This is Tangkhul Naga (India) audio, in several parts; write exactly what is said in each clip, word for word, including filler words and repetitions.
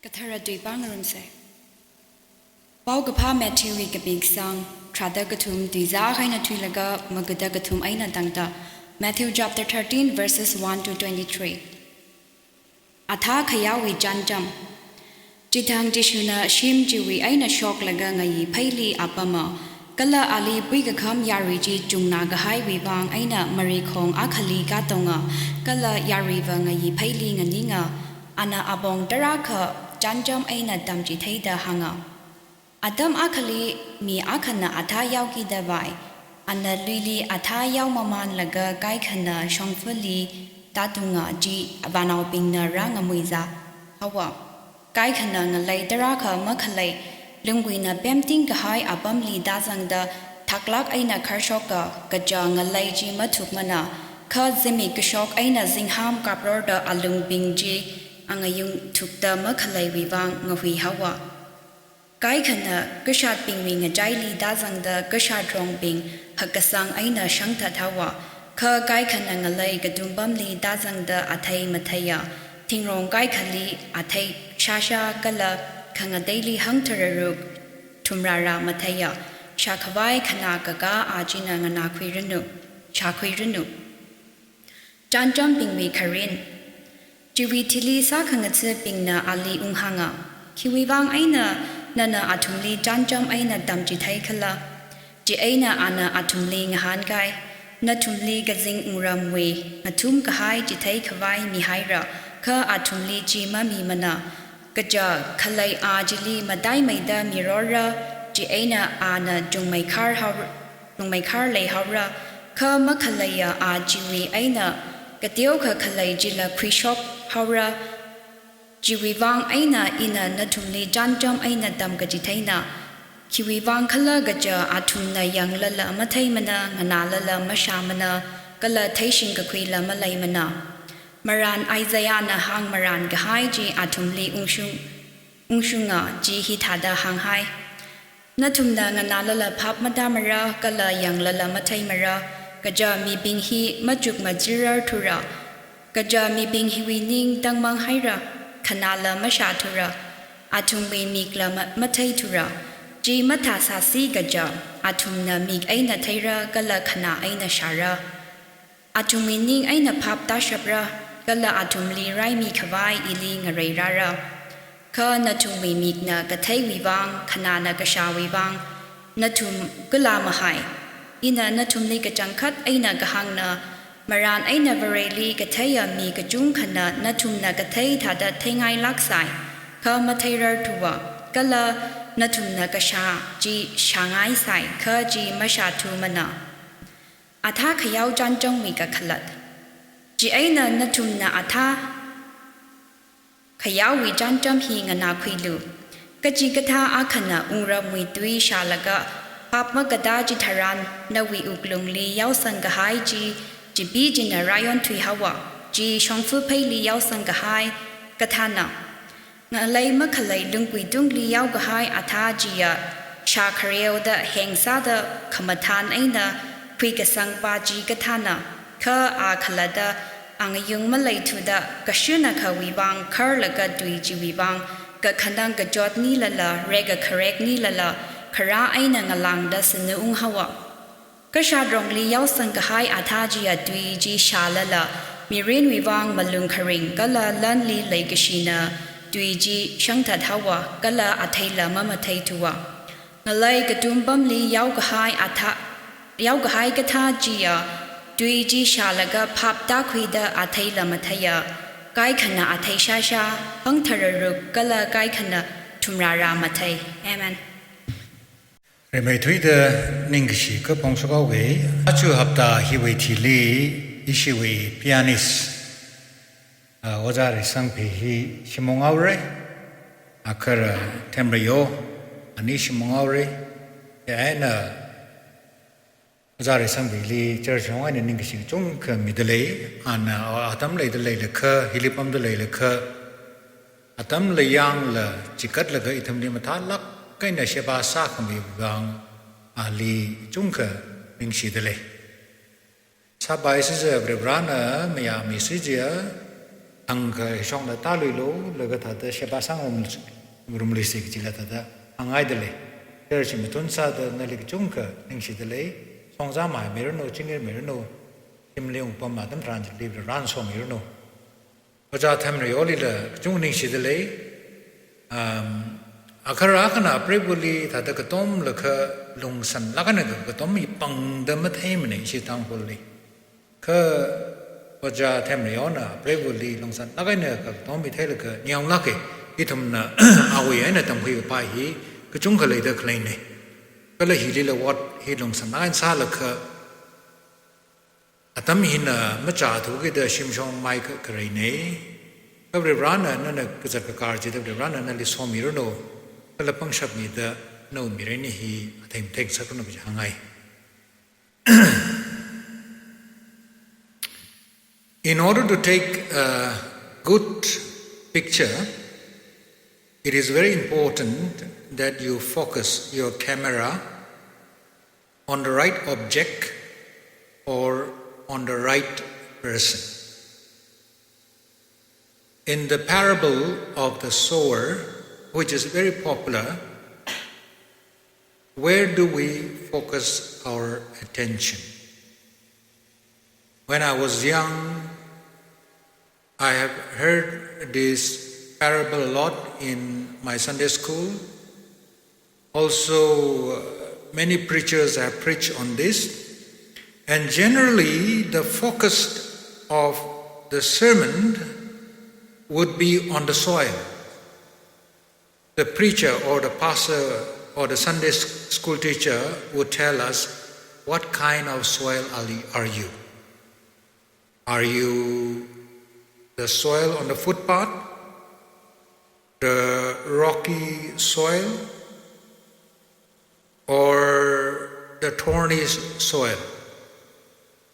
Kathara tui pāngarumsa. Paokaphā Matthewwui kapikasang, tharāda kathum tuizā eina thuilaga magada kathum eina tangda. Matthew chapter thirteen, verses one to twenty-three. Athā khayaowui chānjam. Chithang Jishuna shim chiwui eina shoklaga ngayi pheili apama, kala ali puikakham yarui chi chungnā kahaiwui vang eina marikhong akhali katonga, kala yaruiva ngayi pheili nganinga, ana apong tarākha chānjam eina tamchitheida hānga. Atam akhali mi akhana athā yaokida vai, ana luili athā yaomamanlaga kaikhana shongfali tātunga chi vānaobingna rāngamuizā haowa. Kaikhana ngalei tarākha makhalei, lunggui eina pemting kahai apamli tāzangda thaklāk eina kharshoka, kaja ngalei chi mathukmana, kha zimik kashok eina zingham kaprorda alungbing chi angayung thukta makhaleiwui vang ngahui haowa. Kaikhana kashatbingwui ngachaili tāzangda kashatrongbing hakkasang eina shangthat haowa, kha kaikhana ngalei katumpamli tāzangda athei matheiya, thingrong kaikhali athei shāshā kala khangateili hangthararuk thumrāra matheiya, shākhavai khanā kakā a china nganākhuiranu, shākhuiranu. Chānjambingwui kharin. Chiwui thili sākhangathabingna ali unghānga, khiwui vang eina nana athumli chānjam eina tamchithei khala? Chieina ana athumli ngahānkai, nathumli kazing wungramwui ngathum kahai chithei khavai mihaira, kha athumli chi mamimana. Kaja khalei a chili mataimeida mirorra, chieina ana chungmeikhar hao, chungmeikhar leihaora, kha makhaleiya a chiwui eina kateokha khalei chila khuishok haora. Chiwui vang eina ina nathumli chānjam eina tamkachitheina. Khiwui vang khala kaja athumna yanglala matheimana, nganālala mashāmana, kala theishingkakhuila maleimana. Marān Isaiahna hāngmarān kahai chi athumli ungshung, ungshunga, chi hithāda hānghai. Nathumna nganālala phap matāmara, kala yanglala matheimara, kaja mibing hi machukmajirarthura, kaja mibing hiwui ning tangmang haira, khanāla mashāthura, athumwui mikla ma-, matheithura, chi mathāsāsi kaja, athumna mik eina theira, kala khanā eina shāra. Athumwui ning eina phap tāshapra, kala athumli raimi khavai ili ngareirara. Kha nathumwui mikna katheiwui vang, khanāna kashāwui vang, nathum kala mahai. Ina nathumli kachangkhat eina kahāngna, marān eina Vareli katheiya mi kachungkhana nathumna kathei thāda theingailāksai, kha matheirarthuwa, kala nathumna kashā chi shāngaisai, kha chi mashāthumana. Athā khayao chānjamwui kakhalat. Chieina nathumna athā khayaowui chānjam hi nganākhuilu. Kachikathā akhana wungramwui tui shālaga, phap makatā chitharan nawui wuklungli yaosang kahai chi, chipi china rāyonthui haowa, chi shongfa pheili yaosang kahai kathāna. Ngalei makhalei lunggui tungli yaokahai athā chiya, shā khareoda hengsāda khamathān eina khuikasang pa chi kathāna, kha a khalatta angayung maleithuda, kashun akhawui vang kharlaga tui chiwui vang, kakhanang kachotnilala, rek kakhareknilala, kharā eina ngalāngda sanu ung haowa. Kashatrongli yaosang kahai athā chiya tui chi shālala, mirinwui vang malung kharing kala lanli leikashina tui chi shangthat haowa, kala atheila mamatheithuwa. Ngalei katumpamli yaokahai athā, yaokahai kathā chiya tui chi shālaga phap tākhuida atheila matheiya, kaikhana athei shāshā, hangthararuk kala kaikhana thumrāra mathei. Amen. Rimeithuida ningkashi kaphong shokhaoga, aja hapta hiwui thili ishiwui pianist, ah, Ojā Reisangphi hi shimung haora, akhara Themreio, ani shimung haora, chieina Ojā Reisangphili church hong eina ningkashi kachungkha midalei, ana atam leida leilakha, hili pamda leilakha, atam layāngla chikatlaga ithumli mathālāk eina sheba sākhami vang ali chungkha ningshida lei. Sāpai siza Varivarāna mayāmi sijiya, thangkha hishongda tāluilu, laga thāda sheba sāngarumluisi kajila thāda hāngngaidalei. Church matunsāda nali kachungkha ningshidalei, songzā mahamiranu, chingir miranu, shimli ungpam atam tharan chili Varivarana somiranu. Ojā Themreolila kachung ningshidalei, um, akhara akhana apreivali thāda katomlakha lungsanlāk eina katom hi pangda matheimana ishi Tangkhulli. Kha Ojā Themreona apreivali lungsanlāk eina katom hi theilaga ningyānglāka, ithumna awui eina tamkhui kapai hi kachungkha leida khaleina. Kala hilila ot hi lungsanlāk eina sālaga, atam hina machāthukida shimshong mai kha-, khareina. Kha Varivarana nana kazat kakar chida Varivarana nali somiranu, kala pangshap mida nawui mirin hi athei mathei ngasakranu kaji hāngngai. In order to take a good picture, it is very important that you focus your camera on the right object or on the right person. In the parable of the sower, which is very popular, where do we focus our attention? When I was young, I have heard this parable a lot in my Sunday school. Also, uh, many preachers have preached on this. And generally, the focus of the sermon would be on the soil. The preacher or the pastor or the Sunday s-, school teacher would tell us, "What kind of soil are you, are you? Are you the soil on the footpath, the rocky soil, or the thorny s-, soil?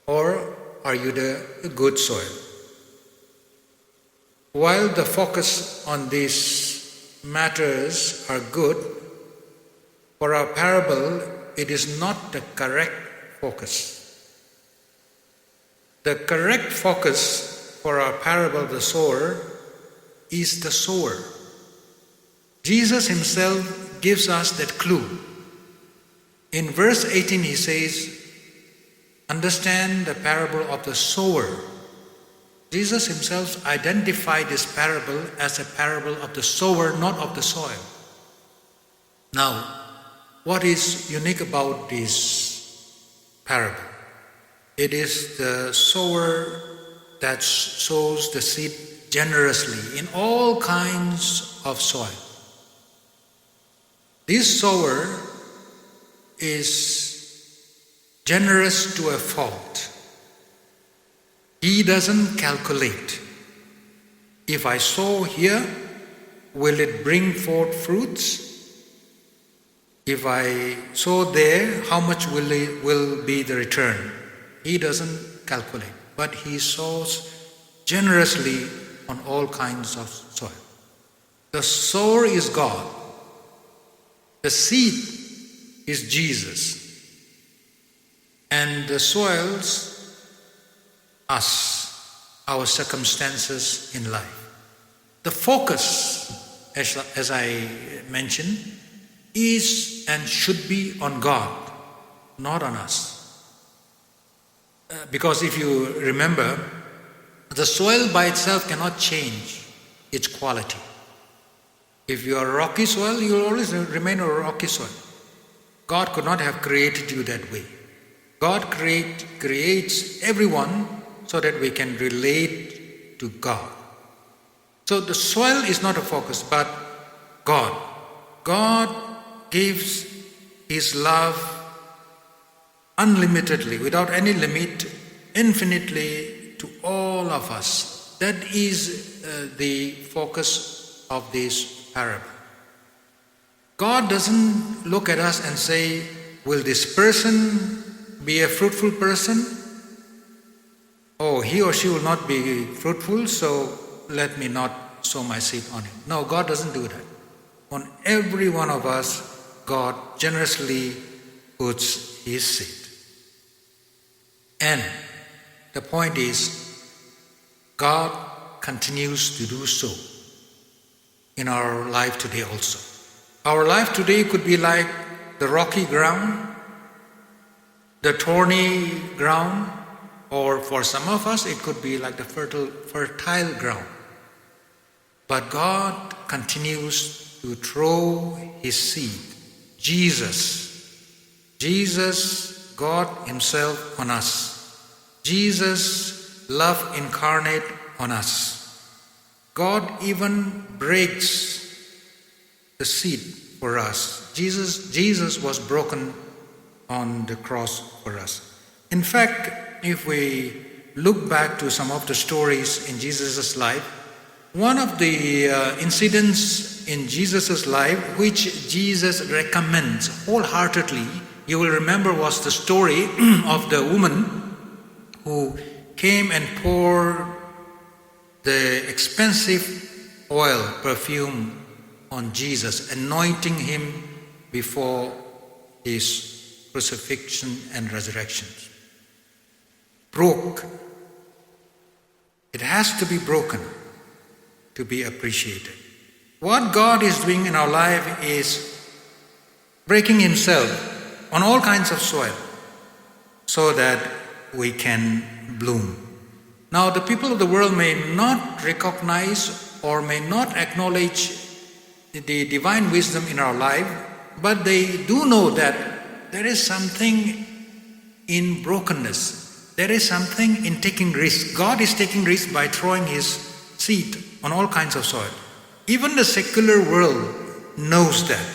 Or are you the good soil?" While the focus on these matters are good, for our parable, it is not the correct focus. The correct focus for our parable, the sower, is the sower. Jesus himself gives us that clue. In verse eighteen, he says, "Understand the parable of the sower." Jesus himself identified this parable as a parable of the sower, not of the soil. Now, what is unique about this parable? It is the sower that s-, sows the seed generously in all kinds of soil. This sower is generous to a fault. He doesn't calculate, "If I sow here, will it bring forth fruits? If I sow there, how much will it, will be the return?" He doesn't calculate, but he sows generously on all kinds of soil. The sower is God. The seed is Jesus. And the soils, us, our circumstances in life. The focus, as, as I mentioned, is and should be on God, not on us. Uh, because if you remember, the soil by itself cannot change its quality. If you are rocky soil, you will always re-, remain a rocky soil. God could not have created you that way. God create, creates everyone so that we can relate to God. So the soil is not a focus, but God. God gives His love unlimitedly, without any limit, infinitely to all of us. That is, uh, the focus of this parable. God doesn't look at us and say, "Will this person be a fruitful person? Oh, he or she will not be fruitful, so let me not sow my seed on it." No, God doesn't do that. On every one of us, God generously puts His seed. And the point is, God continues to do so in our life today also. Our life today could be like the rocky ground, the thorny ground, or for some of us, it could be like the fertile, fertile ground. But God continues to throw his seed, Jesus, Jesus, God himself on us, Jesus, love incarnate on us. God even breaks the seed for us. Jesus, Jesus was broken on the cross for us. In fact, if we look back to some of the stories in Jesus' life, one of the uh, incidents in Jesus' life which Jesus recommends wholeheartedly, you will remember, was the story of the woman who came and poured the expensive oil, perfume, on Jesus, anointing him before his crucifixion and resurrection. Broke. It has to be broken to be appreciated. What God is doing in our life is breaking himself on all kinds of soil so that we can bloom. Now, the people of the world may not recognize or may not acknowledge the divine wisdom in our life, but they do know that there is something in brokenness. There is something in taking risk. God is taking risk by throwing his seed on all kinds of soil. Even the secular world knows that.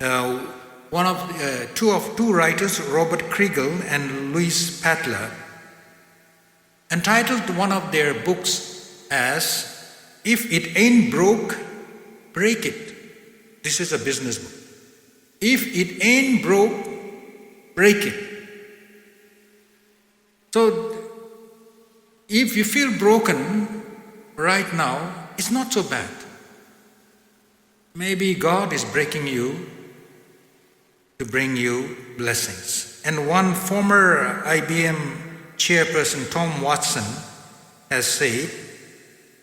Uh, one of uh, two of two writers, Robert Kregel and Louis Paterle, entitled one of their books as "If It Ain't Broke, Break It." This is a business book. "If it ain't broke, break it." So, if you feel broken right now, it's not so bad. Maybe God is breaking you to bring you blessings. And one former I B M chairperson, Tom Watson, has said,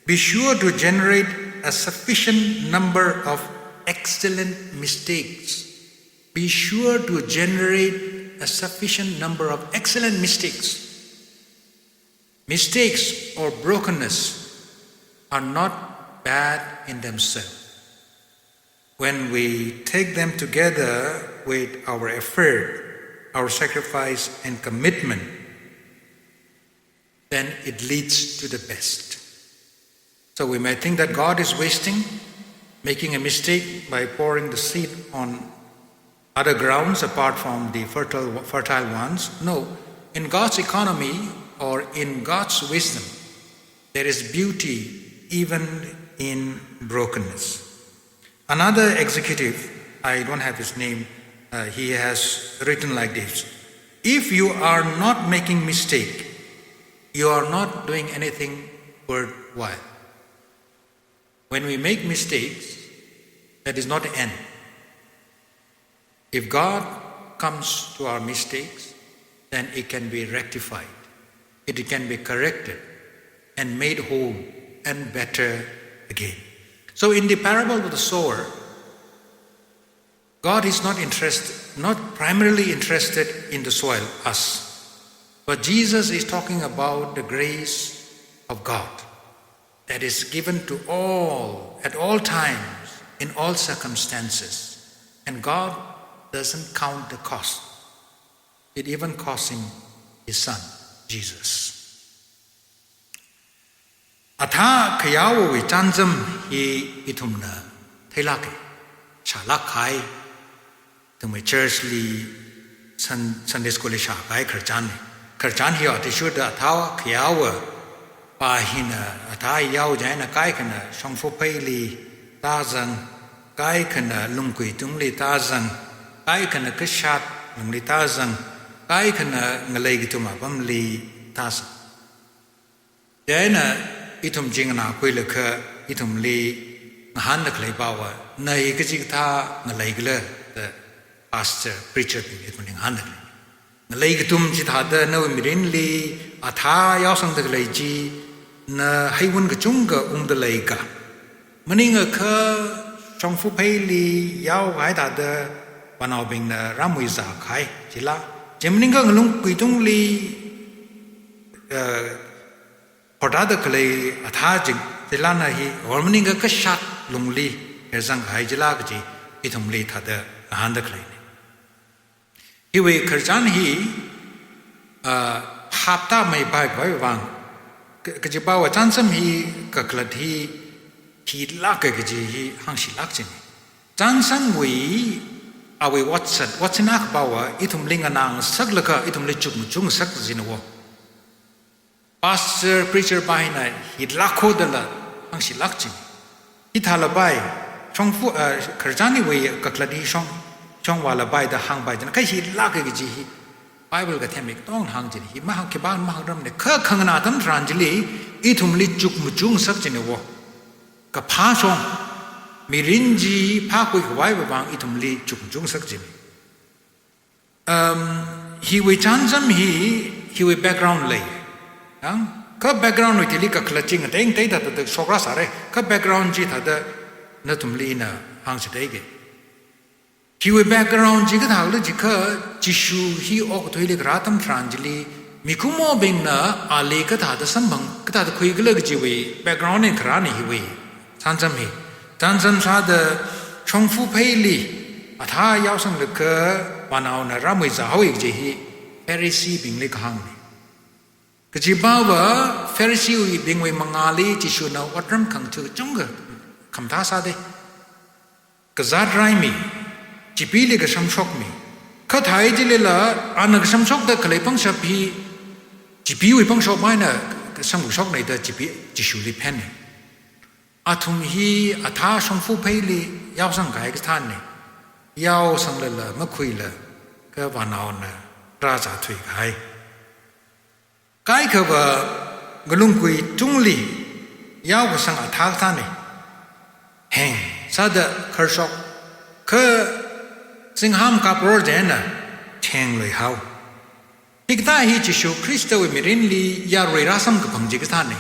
"Be sure to generate a sufficient number of excellent mistakes." Be sure to generate a sufficient number of excellent mistakes. Mistakes or brokenness are not bad in themselves when we take them together with our effort, our sacrifice, and commitment, then it leads to the best. So we may think that God is wasting, making a mistake by pouring the seed on other grounds apart from the fertile, fertile ones. No, in God's economy or in God's wisdom, there is beauty even in brokenness. Another executive, I don't have his name, uh, he has written like this: "If you are not making mistake, you are not doing anything worthwhile." When we make mistakes, that is not the end. If God comes to our mistakes, then it can be rectified, it can be corrected and made whole and better again. So in the parable of the sower, God is not interested, not primarily interested in the soil, us. But Jesus is talking about the grace of God that is given to all, at all times, in all circumstances. And God doesn't count the cost. It even cost him his son, Jesus. Athā khayaowui chānjam hi ithumna theilāka, shālāk kahai, ithumwui church li Sun-, Sunday school li shākahai khararchan ni. Khararchan hi athishurda athā khayaowa pa hina athā yao chieina kaikhana shongfa pheili tāzang, kaikhana lungkui tungli tāzang, kaikhana kashat lungli tāzang, kaikhana ngalei kathum apamli tāzang. Chieina ithum chi nganākhuilaga ithumli ngahānda khalei pava, na hi kachikathā ngaleikhala da pastor, preacher bing ithumli ngahānda khalei. Ngalei kathum chithāda nawui mirinli athā yaosangda khalei chi, na heiwun kachungkha ungda leika. Maningakha shongfa pheili yaokahai thāda vānaobingna rāmuizā kahai chila. Chi maningakha ngalungkui tungli, eh, hortāda khalei athā ching chilana hi, or maningakha kashat lungli herzang kahai chila kaji ithumli thāda ngahānda khaleina. Hiwui khararchan hi, ah, phaptāmei bai bai vang. Ka-, kajiva chānjam hi kakhalat hi, hilāka kaji hi hāngshilāk ching. Chānjamwui awui otsak, otsak eina kajiva ithumli nganāngasaklaga ithumli chukmachungngasak china wo. Pastor, preacher pa hina hilākho dala hāngshilāk ching. Hithāla bai, shongfa, eh, khararchan hiwui kakhalat hi shong, shongvāla bai da hāngpai china. Kha hilāka kaji hi Bible kathemwui katongna hāng china. Hi mahāng khipāna mahāngrarmana. Kha khanganā atam tharan chili, ithumli chukmachungngasak china wo. Kaphā shong, mirin chi phākhui khavai vang ithumli chukmachungngasak china. Um, hiwui chānjam hi, hiwui background lei. Yang, kha background wui thili kakhalat chi ngatei ngatei thāda shokra sāra. Kha background chi thāda nathumli ina hāngchitheike. Hiwui background chi kathāla jiakha Jishu hi okathuili kharā atam tharan chili mikumobingna ali kathāda samphang, kathāda khuikhala kajiwui background eina kharāna hiwui chānjam hi. Chānjam sāda shongfa pheili athā yaosanglaga vānaona rāmuizā haowa kaji hi Pharisee bingli kahāngna. Kajiva Pharisee wuibingwui mangāli Jishuna otram khangatha kachungkha khamathā sāda. Kazāt raimi, chipili kashamshokmi. Kha thāhai chilila, ana kashamshokda khalei pangshap hi, chipiwui pangshap eina kashamkashokna da chipi, Jishuli phena. Athum hi athā shongfa pheili yaosang kahai kathāna. Yaosanglala makhuila, kha vānaona rāzāthui kahai. Kaikhava ngalungkui tungli yaokasang athā kathāna. Heng, sāda kharshok, kha zingham kapror chieina thengluihao. Hikathā hi Jishu Khristawui mirinli yarui rāsamkaphang chi kathāna.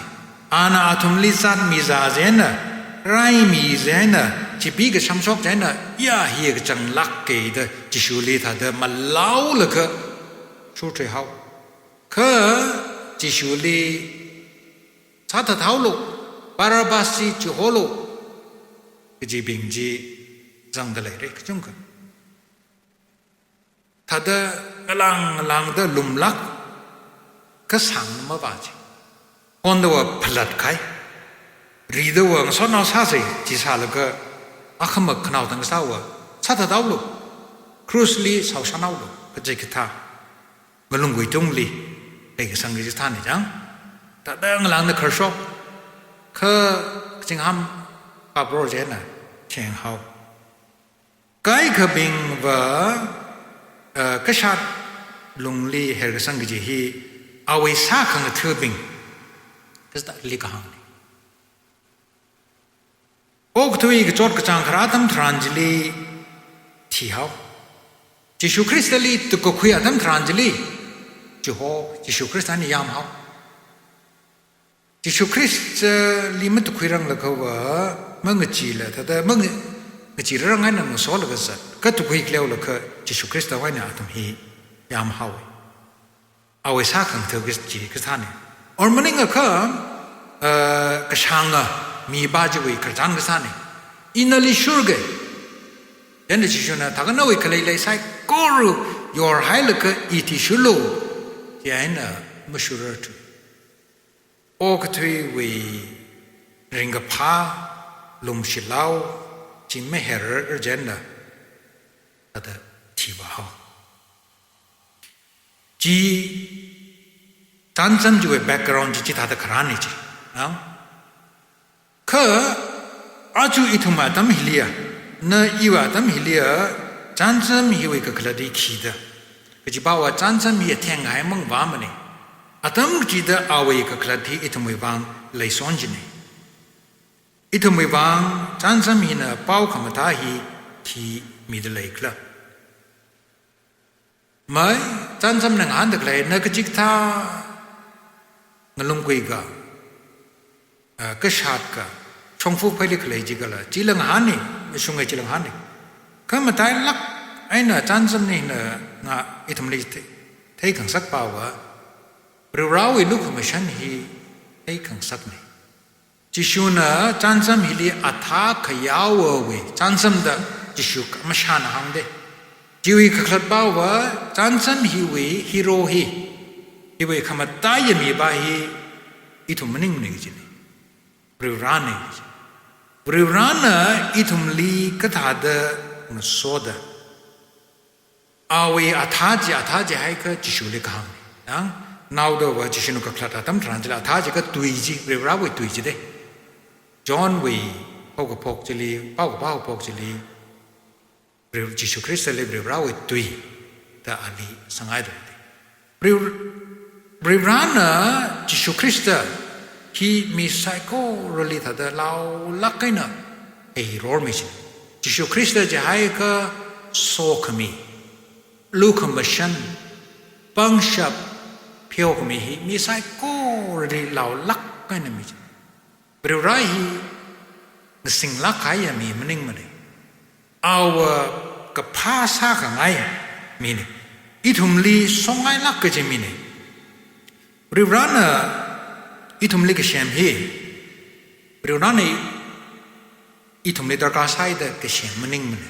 Ana athumli zatmizā chieina, raimi chieina, chipi kashamshok chieina, ya hi kachanglāka da Jishuli thāda malaolaga shurthuihao. Kha Jishuli sāthathaolu, Barabbas chi chiholu, kajibing chi zangda leira kachungkha. Thāda ngalang ngalangda lumlāk, kasāngna mavā chi. Hondava phalat kahai, ridava ngasotnao sāsa chi sālaga, akhamā khanao tang sāva, sāthathaolu, krusli shaoshanhaolu, kaji kathā. Ngalungkui tungli, kaikasang kaji thāna chang. Thāda ngalangna kharshok, kha zingham kapror chieina thenghao. Kaikhabingva, eh, kashat lungli herkasang kaji hi, awui sākhangathabing, kasāli kahāngna. Okathui kachot kachāng kharā atam tharan chili thihao. Jishu Khristali tukakhui atam tharan chili, chiho, Jishu Khristali yāmhao. Jishu Khristali matukhuiranglakhava, mangachila, thāda mang-, ngachirangai eina ngasolaga zat, kha tukhui khaleolakha, Jishu Khristawui eina athum hi yāmhaowa. Awui sākhangatha kaji kathāna. Or maningakha, eh, kashānga mipā chiwui khararchan kathāna. Ina nali shurga. Chieina Jishuna thākha nawui khalei lei saikora yorhailaga ithi shurlu. Chieina mashurarthu. Okathuiwui ringkaphā, lumshilao, chi maher chieina, thāda thivāhao. Chi, chānjam chiwui background chi, chithāda kharāna chi. Ang? Kha, aja ithum atam hiliya, na iwui atam hiliya, chānjam hiwui kakhalat hi khida. Kajiva chānjam hi athenghai mangvāmana. Atam kachida awui kakhalat hi ithumwui vang leisonchina. Ithumwui vang chānjam hina pao khamathā hi khi mida leikhala. Mai, chānjamna ngahānda khalei, na kachikathā ngalungkuiga, ah, kashatka, shongfa pheili khalei chi kala, chila ngahāni, mashunga chila ngahāni. Kha matailāk eina chānjamna hina nga ithumli thei, theikhangasak pava, Varivarawui lukhamashan hi theikhangasakna. Jishuna chānjam hili athā khayaowui chānjam da Jishu mashana hāngda. Chiwui kakhalat pava chānjam hiwui hero hi, hiwui khamataiya mipa hi ithum maningmana kajina. Varivarana kaji. Varivarana ithumli kathāda ngasoda, awui athā chi, athā chi haikha Jishuli kahāng. Yang, naodava Jishuna kakhalat atam tharan chili athā chi kha tui chi, Varivarawui tui chi da. Johnwui haokaphok chili, pao kapā haokaphok chili, Vari-, Jishu Khristali Varivarawui tui da ali sāngaida. Vari-, Varivarana Jishu Khrista hi mi saikorali thāda laolāk eina heirormi chi. Jishu Khrista chi haikha sokhami, lukhamashan, pangshap pheokhami hi mi saikorali laolāk eina mi chi. Varivara hi ngasinglāk kahaiya mi maningmana. Awa kaphā sākhangai mina. Ithumli songailāk kaji mina. Varivarana ithumli kasem hi, Varivarana ithumli darkar sāhaida kasem maningmana.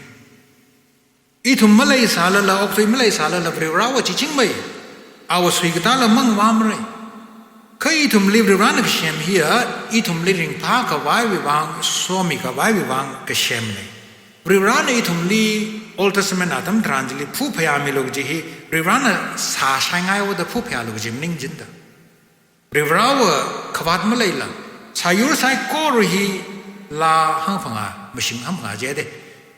Ithum maleisālala, okthui maleisālala, Varivarawui chichingmei, awa suikatāla mangvāmara. Kha ithumli Varivarana kasem hiya, ithumli ringphākhavaiwui vang, somikhavaiwui vang kasemna. Varivarana ithumli Old Testament atam tharan chili phuphayāmilu kaji hi, Varivarana sāshaingai oda phuphayālu kaji maning jida. Varivarawui khavāt maleila, sāyur saikora hi laa hangphangā, mashing hangphangā jida.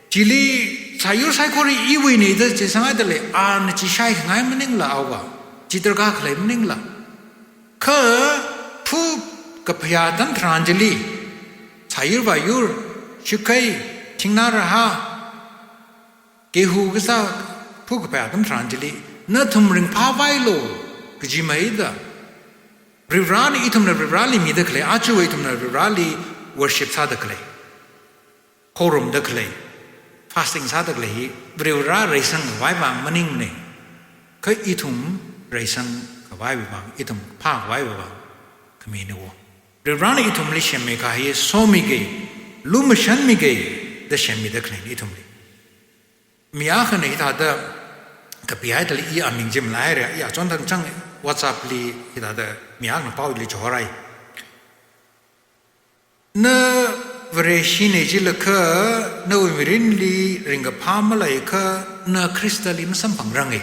Chili sāyur saikora hi iwuina da chi sāngaidalei, ana chi shaikhangai maningla awa, chi darkar khalei maningla. Kha phukaphayā atam tharan chili, sāyur vāyur, shakhei, thingnā rahā, gehu kasā phukaphayā atam tharan chili, nathum ringphāvailu kaji maida. Varivarana ithumna Varivarali mida khalei, aja ithumna Varivarali worship sāda khalei, khorumda khalei, fasting sāda khalei hi Varivara reisangkhavai vang maningmana. Kha ithum reisangkhavaiwui vang, ithum phākhavaiwui vang khamina wo. Varivarana ithumli semmikahai hi somikei, lumashanmikei da semmida khaleina ithumli. Mi akhana hithāda kapihaidalei, i aming chi malaira, i achon thangchang WhatsApp li hithāda mi akhana paoli chihorai. Na Vareshina jilakha, nawui mirinli ringkaphā maleiakha, na Khristali masamphangranga.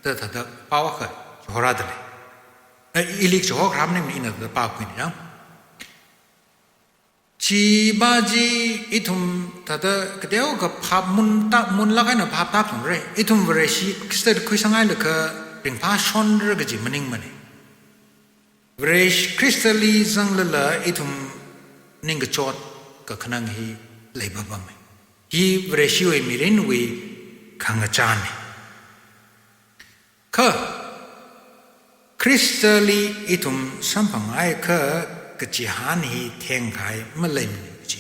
Da thāda pao akha chihoradalei. Eh, ili chihokharā maningmana, ina thāda paokhuina. Chi ba chi ithum thāda kateokha phap munta, munlāk eina phap tāphungra. Ithum Vareshi Khristali khuisanghailakha ringphāshonra kaji maningmana. Vareshi Khristali zanglala ithum ningkachot kakhanang hi leipapama. Hi Vareshiwui mirinwui khangachāna. Kha Khristali ithum samphangakha kachihān hi thengkahai maleimana chi.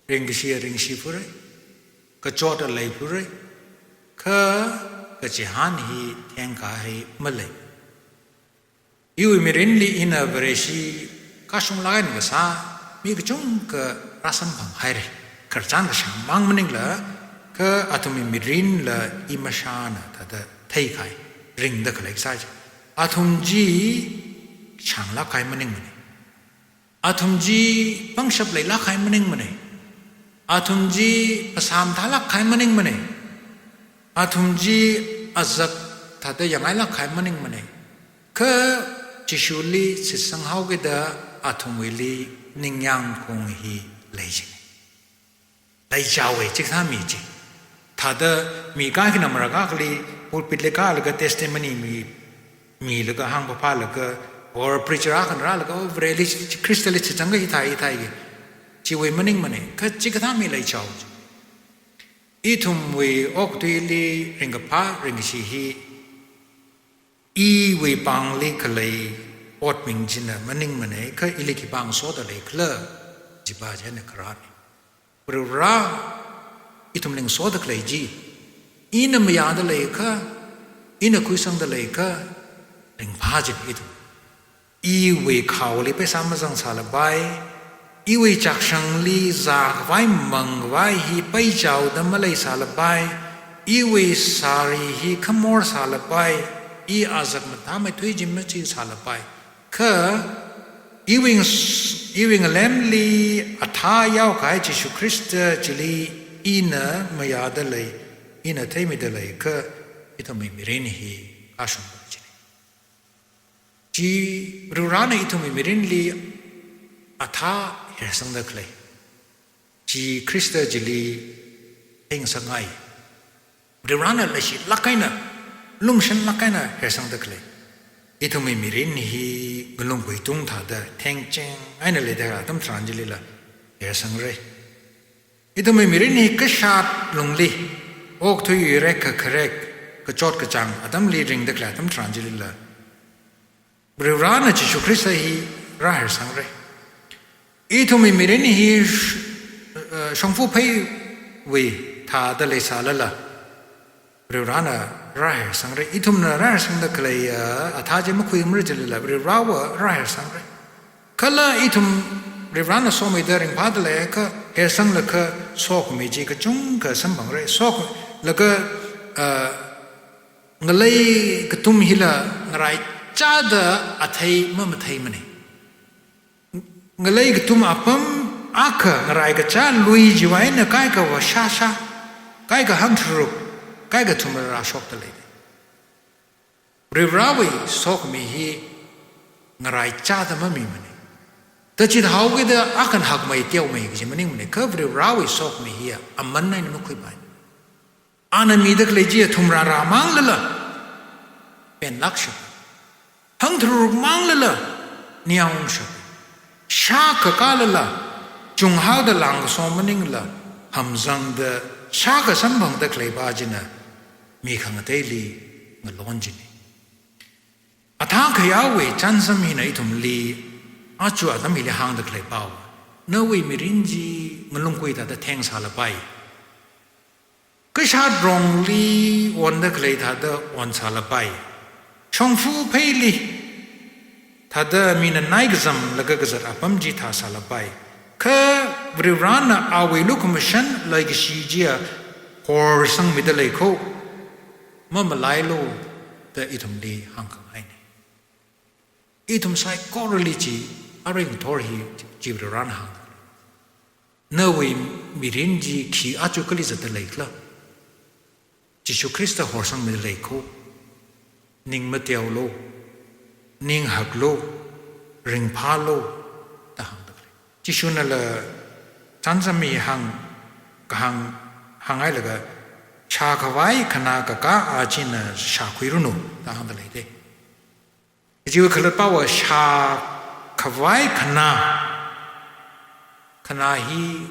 Ringkashi ringshi phurai, kachot lei phurai, kha kachihān hi thengkahai malei. Iwui mirinli ina Vareshi kashunglāk eina kasā mi kachungkha rāsamphanghaira. Khararchan kashāng mang maningla, kha athumwui mirinla i mashāna thāda theikahai, ringda khalei kasā chi. Athum chi shānglāk kahai maningmana. Athum chi pangshap leilāk kahai maningmana. Athum chi phasā mathālāk kahai maningmana. Athum chi azak thāda yangngailāk kahai maningmana. Kha Jishuli shitsanghaokida athumwuili ningyāng khaung hi lei chi. Leichaowa chikathā mi chi. Thāda mi kaikhana marākha akhali pulpit li kālaga testimony mi, milaga hāngphaphālaga, or preacher akhana rālaga, oh, Vareli, Khristali shitsangakha hithai, hithai kaji. Chiwui maningmana, kha chikathā mi leichao chi. Ithumwui okathuili ringkaphā, ringkashi hi, iwui pāngli khalei otming china maningmana, kha ili khipā ngasoda leikhala, chiva china kharāna. Varivarā ithumli ngasoda khalei chi, ina mayāda leiakha, ina khuisangda leiakha, ringphā china ithum. Iwui khaoli pheisā mazangsālapai, iwui chakshangli zākhavai mangkhavai hi peichaoda maleisālapai, iwui sari hi khamor sālapai, i azak mathāmeithui chi machingsālapai. Kha iwui ngas-, iwui ngalemli athā yaokahai Jishu Khrista chili ina mayāda lei, ina theimida leiakha, ithumwui mirin hi kashungda china. Chi Varivarāna ithumwui mirinli athā hersangda khalei, chi Khrista chili theingasakngai. Varivarāna leishilāk eina, lumashanlāk eina hersangda khalei, ithumwui mirin hi ngalung kuitung thāda thengcheng eina leida atam tharan chilila hersangra. Ithumwui mirin hi kashat lungli, okathui yuirek kakharek, kachot kachāng atamli ringda khalei atam tharan chilila, Varivarāna Jishu Khrista hi rāhersangra. Ithumwui mirin hi sh-, eh, shongfa pheiwui thāda leisālala, Varivarāna rāhersangra. Ithumna rāhersangda khalei, eh, athā chi makhuimara chilala, Varivarāva rāhersangra. Kala ithum Varivarāna somida ringphāda leiakha, hersanglaga sokhami chi kachungkha samphangra. Soklaga, eh, ngalei kathum hila ngaraichāda athei mamatheimana. Ngalei kathum apam akha ngarai kachā lui chiwui eina kaikhava shāshā, kaikha hangtharuk, kaikha thumrā rāshokda lei. Varivarāwui sokhami hi ngaraichāda mamimana. Tachit haokida akhana hakmei teomei kaji maningmana, kha Varivarāwui sokhami hi aman eina makhuipai. Ana mida khalei chi thumrā rāmanglala, penlākshap. Hangtharuk manglala, ningyāng ungshap. Shākha kālala, chunghaoda langkasom maningla, hamzangda shākha samphangda khaleiva china, mi khangateili ngalon china. Athā khayāwui chānsam hina ithumli, aja atam hili hāngda khaleiva, nawui mirin chi ngalung kui thāda thengsālapai. Kashat rongli onda khalei thāda onsālapai. Shongfa pheili thāda mina naikazamlaga kazat apam chi thāsālapai. Kha Varivarāna awui lukhamashan leikashi chiya horsangmida lei kho, mamalailu da ithumli hāngkhangaina. Ithum saikorali chi, arui ngathor hi chi Varivarāna hāng. Nawui mirin chi khi aja kali zatda leikhala? Jishu Khrista horsangmida lei kho. Ning mateolu, ning haklu, ringphālu, da hāngda khalei. Jishunala chānsam hi hāng, kahāng, hānghailaga, shākhavai khanā kakā a china shākhuiranu, da hāngda leida. Chiwui khalattava shākhavai khanā, khanā hi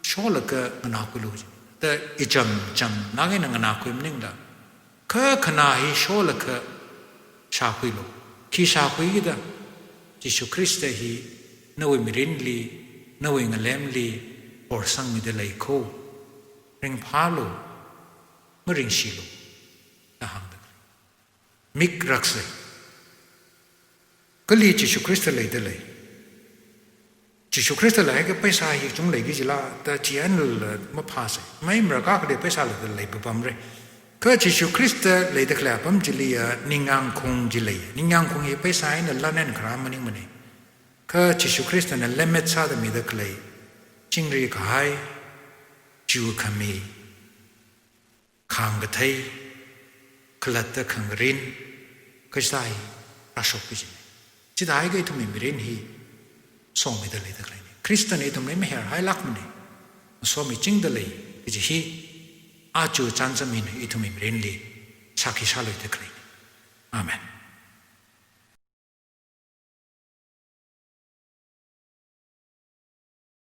sholaga nganākhuilu. Da icham chamnāk eina nganākhui maningla, kha khanā hi sholaga shākhuilu. Khi shākhuikida, Jishu Khrista hi nawui mirinli, nawui ngalemli horsangmida lei kho. Ringphālu, maringshilu, da hāngda khalei. Mik raksei. Kali Jishu Khrista leida lei. Jishu Khrista leihaiakha pheisā hi kachungkha leiki jila, da chi eina maphāsei. Mai mara kakade pheisā leida lei papamra. Kha Jishu Khrista leida khalei apam chiliya ningyāngkhaung chi lei. Ningyāngkhaung hi pheisā eina lan eina kharā maningmana. Kha Jishu Khristana lemmet sāda mida khalei, chingri kahai, ju khami, khāng kathei, khalatta khangrin, kashai, rāshokki kajina. Chithāhaiakha ithumwui mirin hi somida leida khaleina. Khristana ithumli maherhailākmana. Somichingda lei kaji hi, aja chānsam hina ithumwui mirinli shākhi shāluida khaleina. Amen.